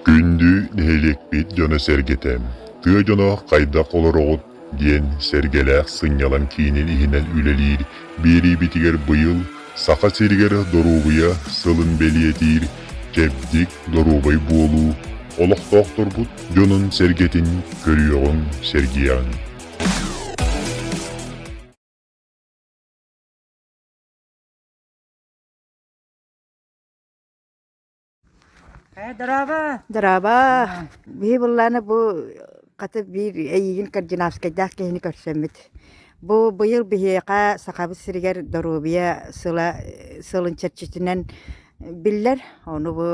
Күндү нэһилиэкпит дьоно-сэргэтэ, тыа дьоно хайдах олороҕут диэн Сэргэлээх сынньалаҥ киинин иһинэн үлэлиир биэриибитигэр быйыл Саха сиригэр Доруобуйа сылын бэлиэтиир чэбдик, доруобай буолуу, олохтоохторбут дьонун-сэргэтин көрүөҕүҥ, сэргиэҕиҥ. Ээ, дорообо! Дорообо! Биһи быллаана бу хата биир эйигин Кардинавскайдаах киһини көрсөммүт. Бу быйыл биһиэхэ Сахабыт сиригэр доруобуйа сыла сылын чэрчитинэн биллэр. Ону бу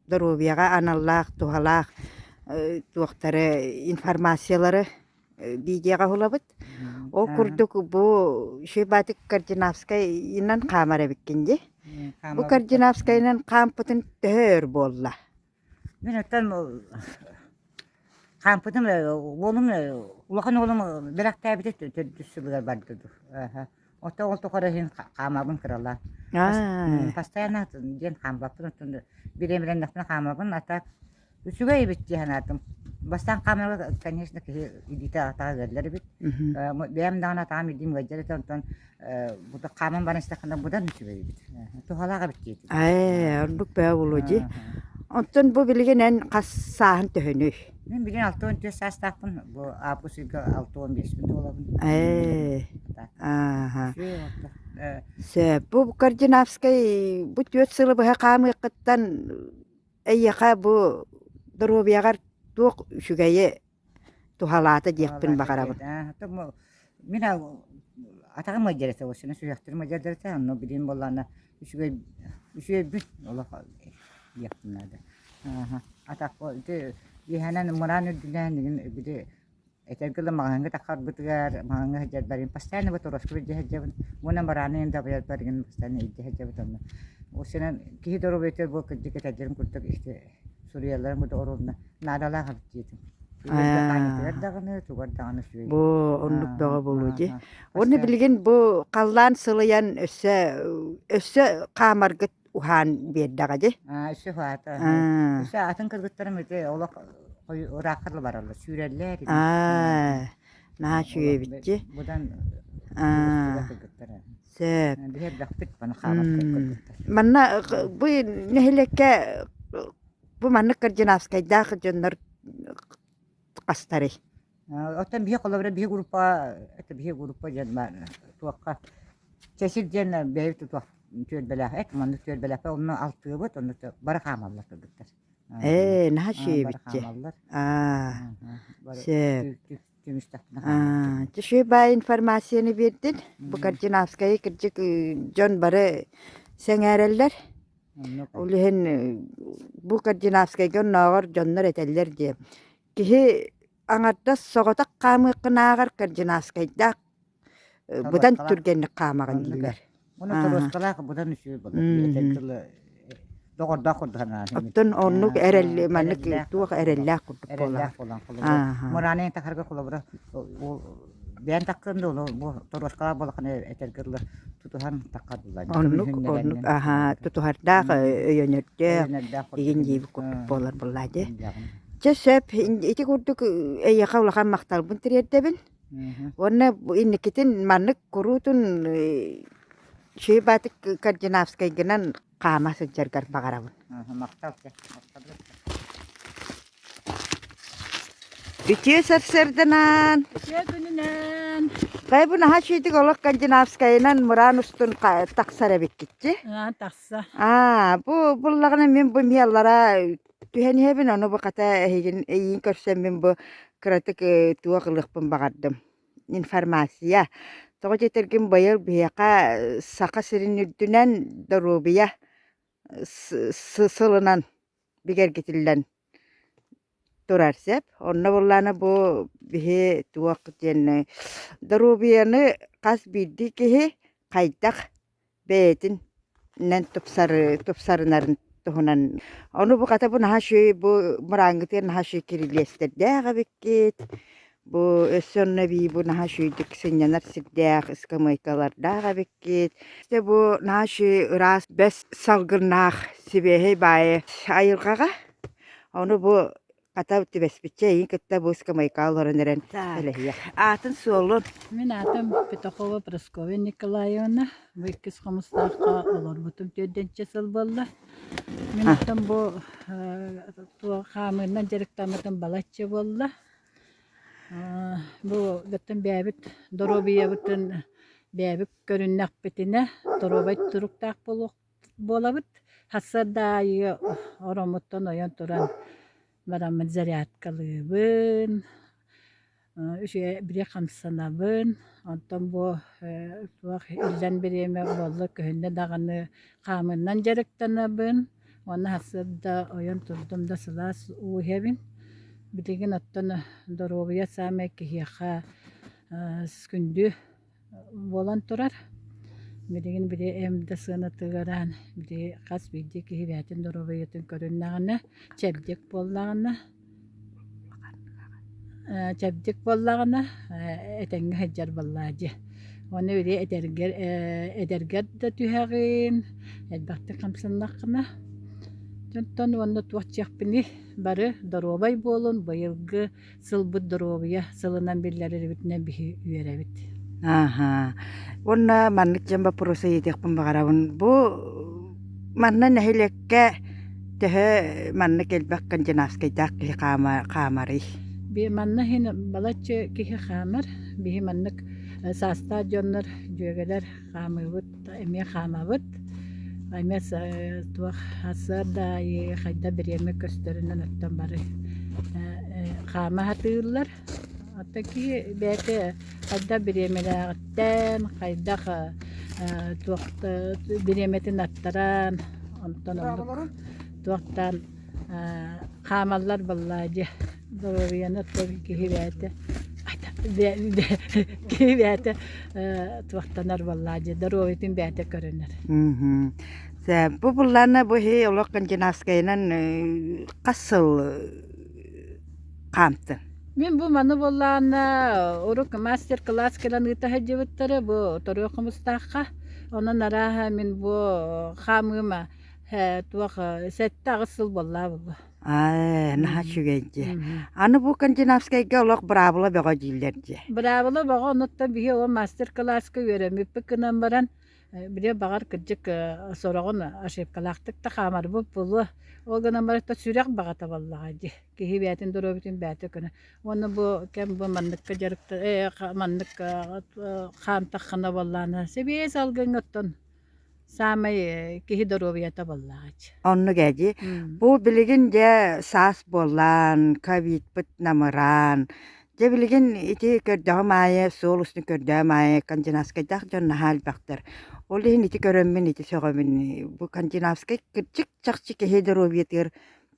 доруобуйаҕа аналлаах, туһалаах туохтары, информациялары видеоҕа уһулабыт. Ол курдук бу Шибатик Кардинавскайынан хаамар эбиккин дии. Бу Кардинавскайынан хаампытын төһө өр буолла? Мин оттон хаампытым уолум улахан уолум бэлэхтээбитэ төрдүс сылыгар барда дуу. Оттон ол тухары иһин хаамабын кыралаан. Постоянно диэн хаампаппын оттон бириэмэлэннэхпинэ хаамабын а так Үчүгэй эбит дии санаатым. Бастаан камерага, конечно, киһи илиитэ атаҕа ыаллар эбит. Бэйэм даҕаны атаҕым илиим ыалдьар этэ, онтон бу хааман баран истэххинэ быдан үчүгэй эбит. Туһалаах эбит диэтим. Ээ, ордук бөҕө буолуо дии. Оттон бу билигин эн хас сааһын төһөнүй? Мин билигин 64 саастаахпын, бу август ыйга 65-пин туолабын. Ээ, ааха. Сөп. Бу Кардинавскай бу түөрт сылы быһа хаамыаххыттан Эйиэхэ бу доруобуйаҕар туох үчүгэйи туһалаата диэхпин баҕарабын. Мин атаҕым ыалдьар этэ, осенна сүһүөхтэрим ыалдьар этэ, онно билигин буоллаҕына үчүгэй үчүгэйбин олох диэхпин наада. Атах ити үөһэнэн мыраан үрдүнэн били Этэргэ дылы маҕаһыыҥҥа таххарбытыгар, маҕаһыыҥҥа сылдьарбар постоянно батроска илдьэ сылдьабын уонна барааны иһин дабайарбар игин постоянно илдьэ сылдьабыт онно. Осенан киһи доруобуйатыгар бу кырдьык этэллэрин курдук ити суруйалларын курдук оруобуна наадалаах эбит диэтим. Хаанньатыгар даҕаны, тугар даҕаны үчүгэй. Бу оннук бөҕө буолуо дии. Уонна билигин бу халлаан сылыйан өссө өссө хаамаргыт уһаан биэрдэҕэ дии. Аа, өссө уһаата. Өссө атын кыргыттарым ити олох ыраахха да бараллар, сүүрэллэр. Аа, наһаа үчүгэй эбит дии. Быдан Аа, кыргыттар. сөп. Биһи элбэхпит маны хаамар кыргыттар. Манна бу нэһилиэккэ бу маннык Кардинавскайдаах дьоннор хастарый? Оттон биһи холобура биһи группа это биһи группа диэн баар туохха чэчир диэн бэйэбит тутуох түөлбэлээх эт маннык түөлбэлээх онно алтыыбыт онно бары хаамаллар кыргыттар. Ээ, наһаа үчүгэй бары эбит дии. хаамаллар. Аа, Бары сөп. түмүстэхпинэ Аа, үчүгэй баай информацияны биэрдин. Бу Кардинавскайы кырдьык дьон бары сэҥээрэллэр. Ол иһин бу Кардинавскайга оннооҕор дьоннор этэллэр дии. Киһи аҥардас соҕотох хаамыаххынааҕар Кардинавскайдаах быдан түргэнник хаамаҕын дииллэр. Уонна торуоскалаах быдан үчүгэй буолар. Этэргэ доҕордоох курдук санаан. Оттон оннук эрэл маннык туох эрэллээх курдук Эрэллээх буолан холобура. Мурааны тахарга холобура бэйэн таккын да бу торуоскалаах буолахына этэргэ дылы тутуһан таххар булла. Оннук оннук аха тутуһардаах өйөнөрдөөх игин диэбит курдук буолар буоллаа дии. Чэ сөп ити курдук эйиэхэ улахан махталбын тириэрдэбин. Уонна инникитин маннык куруутун Шейбатик Кардинавскайгынан хаама сылдьаргар баҕарабын. Махтал. Үтүө сарсыарданан! Үтүө күнүнэн! Хайа бу наһаа үчүгэйдик олох Скандинавскайынан мураан устун тахсар эбиккитчи. Аа, тахса. Аа, бу буллаҕына мин бу миаллара түһэн иһэбин, ону бу хата эһигин эйиин көрсөммүн бу кыратык туох ылыахпын баҕардым. Информация. Тоҕо диэтэргин быйыл биһиэхэ Саха сирин үрдүнэн доруобуйа сылынан бигэргитиллэн турар сөп. Онно буоллаҕына бу биһи туох диэн доруобуйаны хас биирдии киһи хайдах бэйэтинэн тупсары тупсарынарын туһунан. Ону бу хата бу наһаа үчүгэй бу мырааҥҥытыгар наһаа үчүгэй кирилиэстэрдээх эбиккит. Бу өссө онно эбии бу наһаа үчүгэйдик сынньанар сирдээх, ыскамыайкалардаах эбиккит. Дьэ бу наһаа үчүгэй ыраас бэс салгыннаах сибиэһэй баайы айылҕаҕа. Ону бу хата түбэспиччэ эйигин кытта бу ыскамыайкаҕа олорон эрэн кэлэһиэх. Аатын суолун. Мин аатым Петухова Прасковья Николаевна. Бу иккис хомустаахха олорбутум төрдүнчэ сыл буолла. Мин оттон бу туох хаамыынан дьарыктаммытым балачча буолла. Бу оттон бэйэбит доруобуйабытын бэйэбит көрүннэхпитинэ доруобай туруктаах буолуох буолабыт. Сарсыарда аайы ороммуттан ойон туран бараммын зарядкалыыбын, үчүгэй били хамсанабын. Онтон бу туох иллэҥ бириэмэ буолла күһүннэ даҕаны хаамыынан дьарыктанабын. Уонна сарсыарда ойон турдум да сылаас уу иһэбин. Билигин оттон доруобуйа саамай киһиэхэ күндү буолан турар. Билигин били эм да сыанатыгар били хас биирдии киһи бэйэтин доруобуйатын көрүннэҕинэ, чэбдик буоллаҕына, чэбдик буоллаҕына этэҥҥэ сылдьар буоллаа дии. Уонна били эдэргэр эдэргэр да түһэҕин, элбэхтик хамсаннаххына. Онтон уонна туох диэхпиний, бары доруобай буолун, быйылгы сылбыт доруобуйа сылынан биллэрэрбитинэн биһи үөрэбит. Ааһа. Уонна маннык дьон боппуруоса ыйытыахпын баҕарабын. Бу манна нэһилиэккэ төһө маннык элбэх скандинавскайдаах киһи хаама хаамарый? Би манна иһин балачча киһи хаамар. Биһи маннык саастаах дьоннор, дьүөгэлэр хаамыыбыт эмиэ хаамабыт. Эмиэ туох сарсыарда аайы хайда бириэмэ көстөрүнэн оттон бары хаама сатыыллар. Оттон киһи бэйэтэ хайдах бириэмэлээҕиттэн, хайдах туох бириэмэтин аттаран, онтон оннук туохтаан хаамаллар буоллаа дьэ. Доруобуйаны оттон киһи бэйэтэ киһи бэйэтэ туохтанар буоллаа дьэ доруобуйатын бэйэтэ көрүнэр. Бу буллаана бу иһи олох Скандинавскайынан хас сыл хаамтын? Мин бу маны буоллаана урук мастер-класс кэлэн ыыта сылдьыбыттара бу Торуо Хомустаахха. Онон арааһа мин бу хаамыыма туох 7-8 сыл буоллаа буолуо. Аа, наһаа үчүгэй дии. Аны бу Скандинавскайга олох быраабыла бөҕө дииллэр дии. Быраабыла бөҕө онуттан биһи ол мастер-класска үөрэммиппит гынан баран, били баҕар кырдьык сороҕун ошибкалаахтык да хаамарбыт буолуо. Ол гынан баран сүрэх баҕата буоллаҕа дии. Киһи бэйэтин доруобуйатын бэйэтэ көнө. Уонна бу кэм бу манныкка дьарыкта маннык хаамтаххына буоллаҕына сибиэс алгыҥҥа оттон Саамай киһи доруобуйата буоллаҕа Оннук ээ дии. Бу билигин дьэ саас буоллаан, ковидпыт намыраан, дьэ билигин ити көрдөҕүм аайы, суол устун көрдөҕүм аайы скандинавскайдаах дьон наһаа элбэхтэр. Ол иһин ити көрөммүн, ити сөҕөбүн. Бу скандинавскай кырдьык чахчы киһи доруобуйатыгар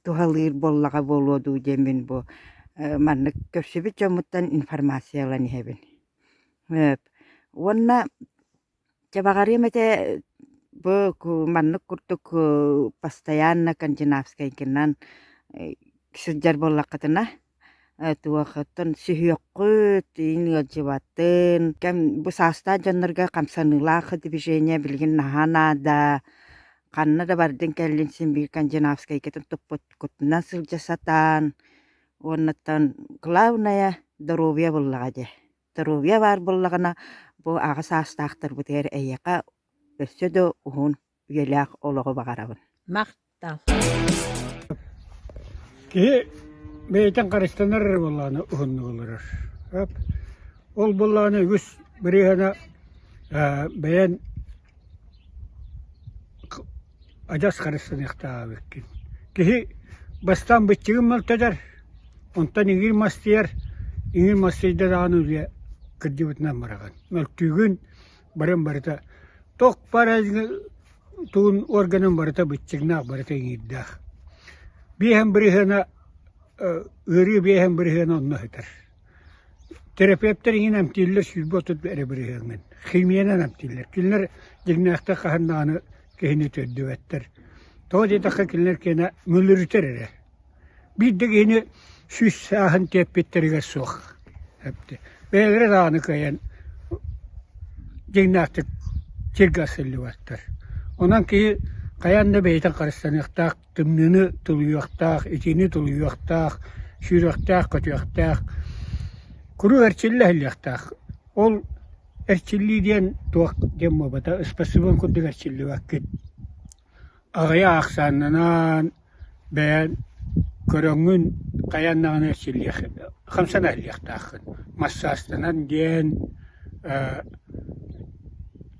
туһалыыр буоллаҕа буолуо дуу диэммин бу маннык көрсүбүт дьоммуттан информация ылан иһэбин. Уонна Чэ, баҕарыам этэ бу маннык курдук постоянно скандинавскайгынан сылдьар буоллаххытына туох оттон сүһүөххүт, иин ыалдьыбатын, кэм бу саастаах дьоннорго хамсаныылаах движение билигин наһаа наада. Ханна да бардын кэллин син биир скандинавскайгытын туппуккутунан сылдьа сатаан уоннаттан главное доруобуйа буоллаҕа дии. Доруобуйа баар буоллаҕына, бу аҕа саастаахтарбытыгар эйиэхэ өссө да уһун үйэлээх олоҕу баҕарабын. Махтал. Киһи бэйэтин харыстанар эрэ буоллаҕына уһуннук олорор. Ол буоллаҕына үгүс бырыһыана бэйэн Адьас харыстаныахтаах эбиккин. Киһи бастаан быччыгын мөлтөтөр, онтон иҥиир мастыйар, иҥиир мастыйда даҕаны үлэ кырдьыбытынан бараҕын. Мөлтүүгүн, баран барыта туох баар тугун органын барыта быччыҥнаах, барыта иҥиирдээх. Биэһэн бырыһыана ыарыы биэһэн бырыһыана онно сытар. Терапевтэр иҥин эмтииллэр 130 эрэ бырыһыаҥҥын. Химиянан эмтииллэр. Кинилэр дьиҥнээхтик хаһан даҕаны киһини төрдүбэттэр. Тоҕо диэтэххэ кинилэр киэнэ мүлүрүтэр эрэ. Биир да киһини сүүс сааһын тиэппиттэригэр суох. Бэйэлэрэ даҕаны кыайан дьиҥнээхтик сиргэ сылдьыбаттар. Онон киһи Хайаан да бэйэтин харыстаныахтаах, тымныыны тулуйуохтаах, итиини тулуйуохтаах, сүүрүөхтээх-көтүөхтээх, куруук эрчиллэ иһиллиэхтээх. Ол эрчиллии диэн туох диэн буолбата, ыспасыбыан курдук эрчиллибэккин. Аҕыйах ахсааннанан, бэйэн көрөҥҥүн хайаан даҕаны эрчиллиэх хамсана иһиллиэхтааххын. Массаастанан диэн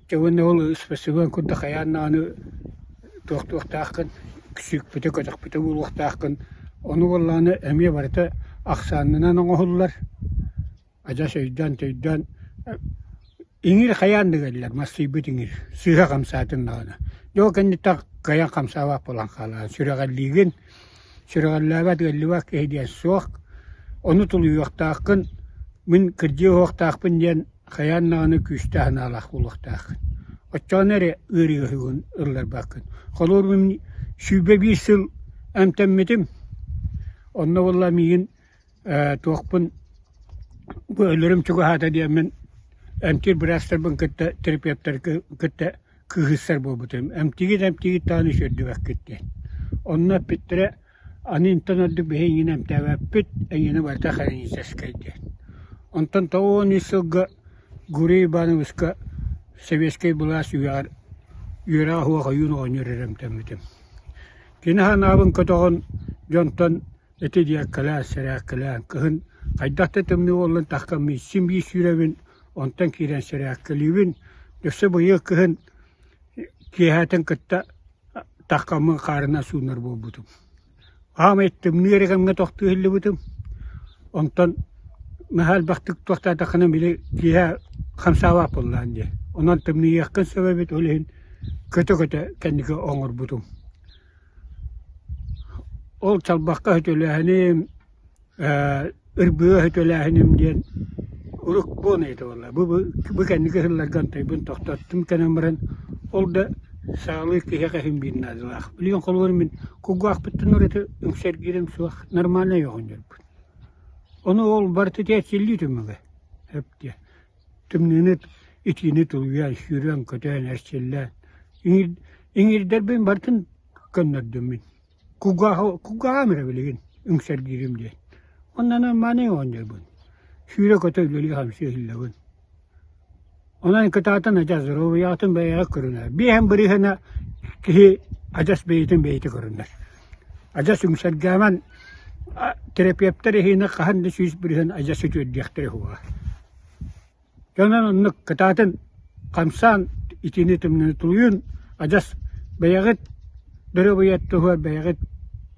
дьэ уонна ол ыспасыбыан курдук хайаан даҕаны туохтуохтааххын, сүкпүтэ, көтөхпүтэ буолуохтааххын. Ону буоллаҕына эмиэ барыта ахсаанынан оҥоһуллар. Адьас өйдөөн-төйдөөн иҥир хайаан да кэллэр, мастыйбыт иҥир, сыыһа хамсаатын даҕаны. Дьэ ол кэнниттэн кыайан хамсаабат буолан хаалаҕын, сүрэҕэллиигин, сүрэҕэллээбэт, ыаллыбат киһи диэн суох. Ону тулуйуохтааххын, мин кырдьыа уһуохтаахпын диэн хайаан даҕаны күүстээх санаалаах буолуохтааххын. Оччоҕуна эрэ ыарыыһыгын ылларбаккын. Холобур, мин 21 сыл эмтэммитим, онно буолла миигин туохпун бу өлөрүм чугаһаата диэммин эмтиир быраастарбын кытта терапевтары кытта кыыһырсар буолбутум. Эмтиигит эмтиигит даҕаны үчүгэрдибэккит диэн. Онно эппиттэрэ аны интэн ордук биһи эйигин эмтээбэппит, эйиэнэ барыта хроническай диэн. Онтон 93 сылга Гурий Ивановичка сэбиэскэй былаас үөрэҕэр үөрэҕэ суох ойуун оҕонньор эрэ эмтэммитим. Кини санаабын көтөҕөн дьонтон Ити диэккэлээн, сэрээккэлээн, кыһын хайдах да тымныы буоллун таххаммын син биир сүүрэбин, онтон киирэн сэрээккэлиибин. Өссө быйыл кыһын киэһээтин кытта таххаммын хаарынан суунар буолбутум. Аамай тымныы эрэ кэмҥэ тохтуу иһиллибитим. Онтон наһаа элбэхтик туохтаатаххына били киэһэ хамсаабат буоллаҕын дии. Онон тымныйыаххын сөп эбит, ол иһин көтө-көтө кэнники оҥорбутум. Ол чалбахха сөтөлөөһүнүм, ырбыыга сөтөлөөһүнүм диэн уруккуон этэ буолла. Бу бу кэнники сылларга онтойбун тохтоттум кэнэн баран ол да саҕалыыр киһиэхэ иһин биир наадалаах. Билигин холобур мин кулгаахпыттан ураты үҥсэргиирим суох, нормальнай оҕонньорбун. Ону ол барыта эрчиллии түмүгэ сөп диэ. Тымныыны, итиини тулуйан, сүүрэн-көтөн, эрчиллэн иҥирдэрбин барытын көннөрдүм мин. Кулгааҕым эрэ билигин үҥсэргиирим диэн. Оннунан мааны оонньуубун. Сүүрэ-көтө үлэлии-хамсыы иһиллэбин. Онон кытаатан адьас доруобуйаҕытын бэйэҕит көрүнэр. Биэһэн бырыһына киһи адьас бэйэтин бэйэтэ көрүнэр. Адьас үҥсэргээмэн терапевтэр эһиини хаһан да 100% адьас үтүөрдүөхтэрэ уһуга. Дьонун оннук кытаатын хамсаан итини тымныыны тулуйун, адьас бэйэҕит доруобуйа туһугар бэйэҕит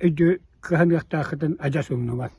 өйдүү кыһаныахтааххытын адьас умнумаҥ.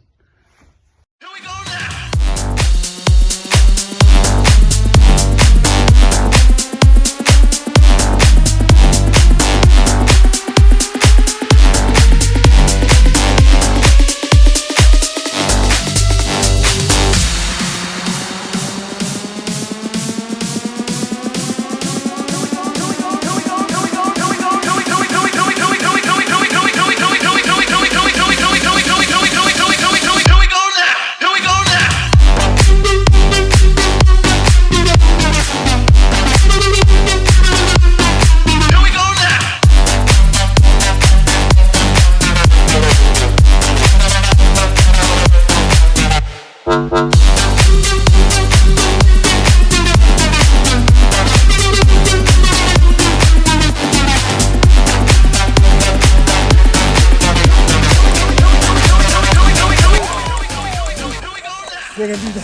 Here we go.